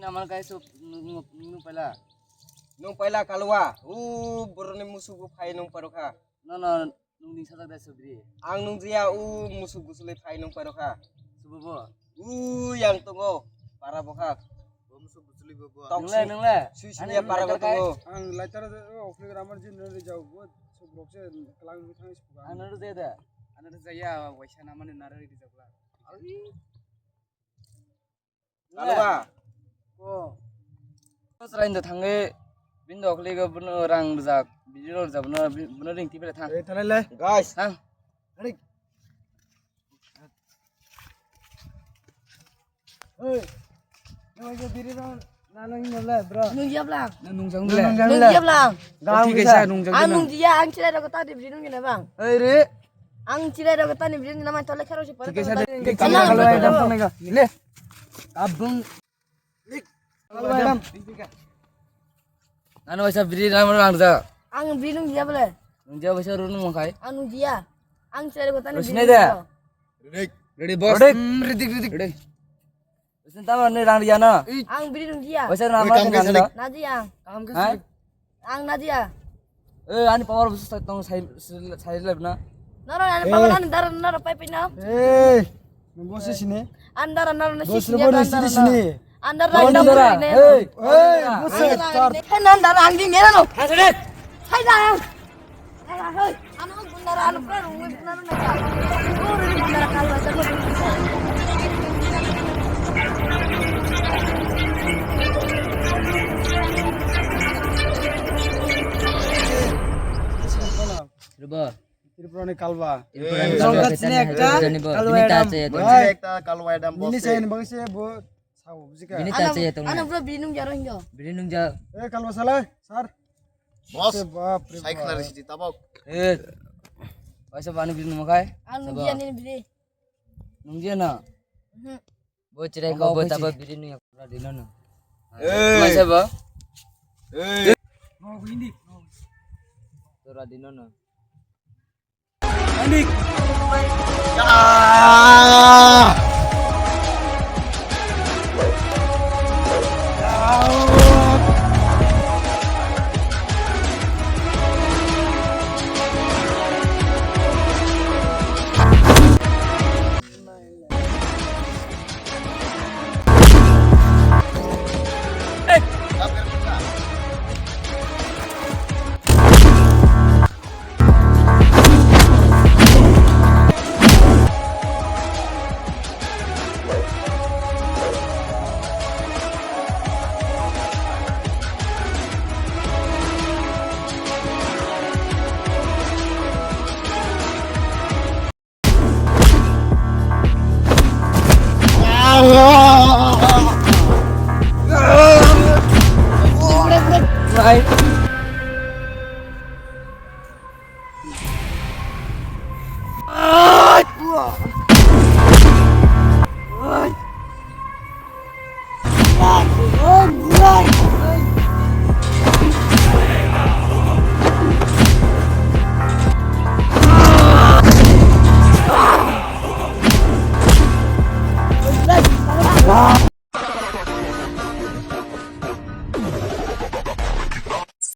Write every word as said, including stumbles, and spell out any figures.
Amar kai so nung, nung, nung paila. Nung paila kalwa. U boroni musuk bo phai nung paro kha. No, no, nung ding sajak dai so biri. Ang nung jia u musuk gusulai phai nung paro kha. Subo bo. U yang tongo para bokha. Bo musuk gusulai bo bo. Tok Nungle, si. Nungle. Sui sui Ani ya nung para lighter kai? Tongo. Ang lighter o khli ramar jin nari jau bo. Suk bok se kelang thang suk. Ang nung jia da. Ano jaya waisa namani nari rijak la. Kalwa. Ko. Srai ndo thangwi bindo khligo buno rang rijak, video rijak buno, buno ring tibele thang. Eh, thalai le. Guys. Thang. Adik. Oi. Nang aja biri rang nanang ini le, bro. Nung jab lang. Nung jang le. Nung jab lang. Galang Thik bisa. Asa nung jang. Ang nung jia, ang chilai rok tadi biri nung jina bang. Oi re. Ang chilai rok tani bini nama tole kharo si pore. Thik asa de. Kalwa, kalwa, kalwa, adam tong nega. Le. Abung. Kalwa, adam. Nanu waisa biri nama rang ja. Ang bini nung jia bole. Nung jia waisa runu mongkai. Ang nung jia. Ang chilai rok tani Rosne bini de. Nung jia. Ready. Ready, boss. Ready. Hmm, ready, ready. Ready. Usin tamo ni rang dia na. Ang biri nung jia. Waisa nama Oi, kam nang ke da. Salik. Naji ang. Kam ke Hai? Salik. Ang nadia. Eh, ani power busu sa tong sai sai lab na. Noro ani power ani dara noro pai pai na. Eh, nung bosi sini. Andara noro na Bos sisi rebo ya ni andara sini noro. Sini. Andara Bos andara dara. Ni. Hey. Eh, bos Andara star. Ni. Hey, nandara angdi nera no. Hasret. Hai da. Hai da, hai. Ano gundara ano pra rungwe gundara na. Ore gundara kalwa ta. Rebo. Tripura ni kalwa. Tripura ni Jongkat kalwa sini ekta, jani bo, kalwa bini ta adam. Chaya tong. Bini ekta kalwa adam bini boss. Saya ni bangsi bo sao bujika. Bini ta chaya tong. Ano bro bini nung jaro hinjo. Bini nung ja. Eh kalwa sala, sar. Boss. Eh, bap re sai bap. Khna risi tabok. Eh. Waisa bani bini nung makai. Ano dia ni bini. Nung dia na. Mhm. Bo chirai ko bo tabo biri nung ya pura dino no. Hey. Masa bo? Hey. Tora dino no. Andik. Ah! Right.